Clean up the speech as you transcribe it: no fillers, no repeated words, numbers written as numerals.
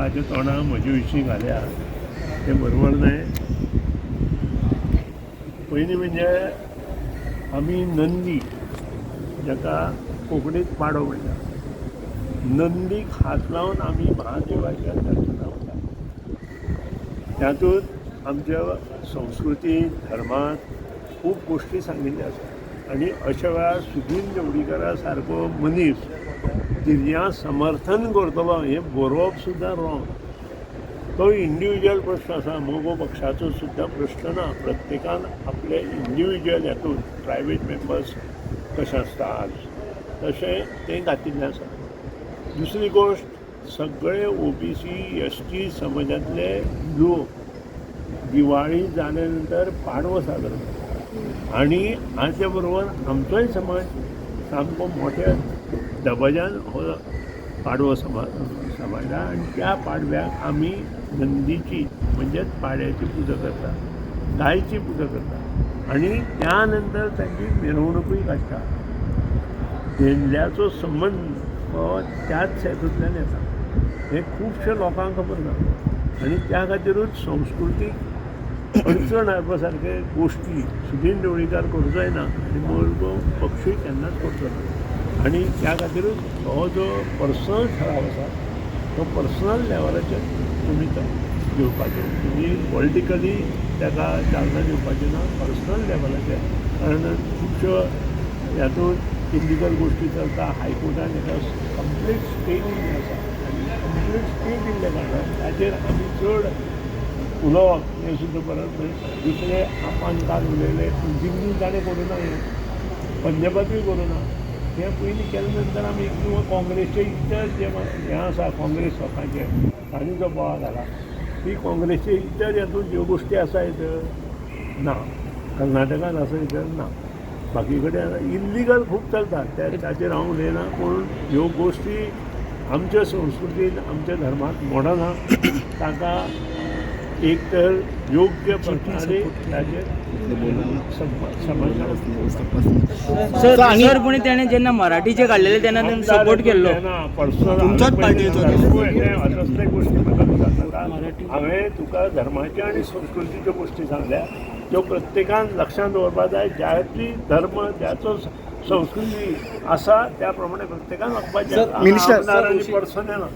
ताच्या तोंडा म्हजे विशीं घाल्या तें बरोबर न्हय. पयलीं म्हणजे आमी नंदी, जाका कोंकणीत पाडो म्हणटा, नंदीक हात लावन आमी महादेवाच्या दर्शनाक वता. तातूंत आमच्या संस्कृतींत, धर्मांत खूब गोश्टी सांगिल्ल्यो आसा आनी अशा वेळार सुदीन ढवळीकारा सारको मनीस तिर्या समर्थन करतलो हें बरोवप सुद्दां रॉंग. तो इंडिविज्युअल प्रश्न आसा, मगो पक्षाचो सुद्दां प्रश्न ना. प्रत्येकान आपले इंडिविज्युअल हातून प्रायवेट मेंबर्स कशें आसता आज तशें तें घातिल्लें आसा. दुसरी गोश्ट, सगळे ओबीसी, एसटी समाजांतले लोक दिवाळी जाल्या नंतर पाडवो साजरो करता आनी हाचे बरोबर आमचोय समाज सामको मोठ्या दबाज्यान हो पाडवो सांबाळटा आनी त्या पाडव्याक आमी नंदीची म्हणजेच पाड्याची पुजा करता, गायची पुजा करता आनी त्या नंतर तांची मिरवणुकूय काडटा. धेंडल्याचो संबंद हो त्याच हेतूंतल्यान येता हें खुबशे लोकांक खबर ना आनी त्या खातीरूच संस्कृतीक अडचण हाडपा सारके गोश्टी सुदीन ढवळीकार करूंक ना आनी मगो पक्षूय केन्नाच करचो ना. आनी त्या खातीरूच हो जो पर्सनल ठराव आसा तो पर्सनल लेवलाचेर तुमी तो घेवपाचो, तुमी पॉलिटिकली ताका चालना दिवपाची ना पर्सनल लेवलाचेर, कारण खुबश्यो हातूंत इल्लिगल गोश्टी चलता. हायकोर्टान हेका कंप्लीट स्टे दिल्ली आसा आनी कंप्लीट स्टे दिल्ल्या कारणान ताचेर आमी चड उलोवप हें सुद्दां बरें न्हय. दुसरें, आपान काल उलयलें, पूण दिल्लीन ताणें करूं ना हें, पंजाबांतूय करूं ना हें. पयलीं केले नंतर आमी किंवा काँग्रेसचे इतर जे हें आसा, काँग्रेस लोकांचे तांणी जो बोवाळ घाला, ती काँग्रेसचे इतर हातूंत ह्यो गोश्टी आसा तर ना, कर्नाटकान आसा तर ना, बाकी कडेन इल्लिगल खूब चलता. त्या ताचेर हांव उलयना, पूण ह्यो गोश्टी आमच्या संस्कृतीन, आमच्या धर्मांत मोडना. ताका एक तर योग्य प्रकारे ताचेर समाधान. सर, सर, पूण तेणें जेन्ना मराठीचे काडलेले तेन्ना तेणें सपोर्ट केल्लो. पर्सनल. तुमच्याच पार्टीचो. असले गोष्टी म्हाका सांगनाका. हांवें तुका धर्माच्यो आनी संस्कृतीच्यो गोश्टी सांगल्या, त्यो प्रत्येकान लक्षांत दवरपाक जाय. ज्याची धर्म, ज्याचो संस्कृती आसा, त्या प्रमाणे प्रत्येकान वागपाचें. मिनिस्टर, आमदार आनी पर्सन येना.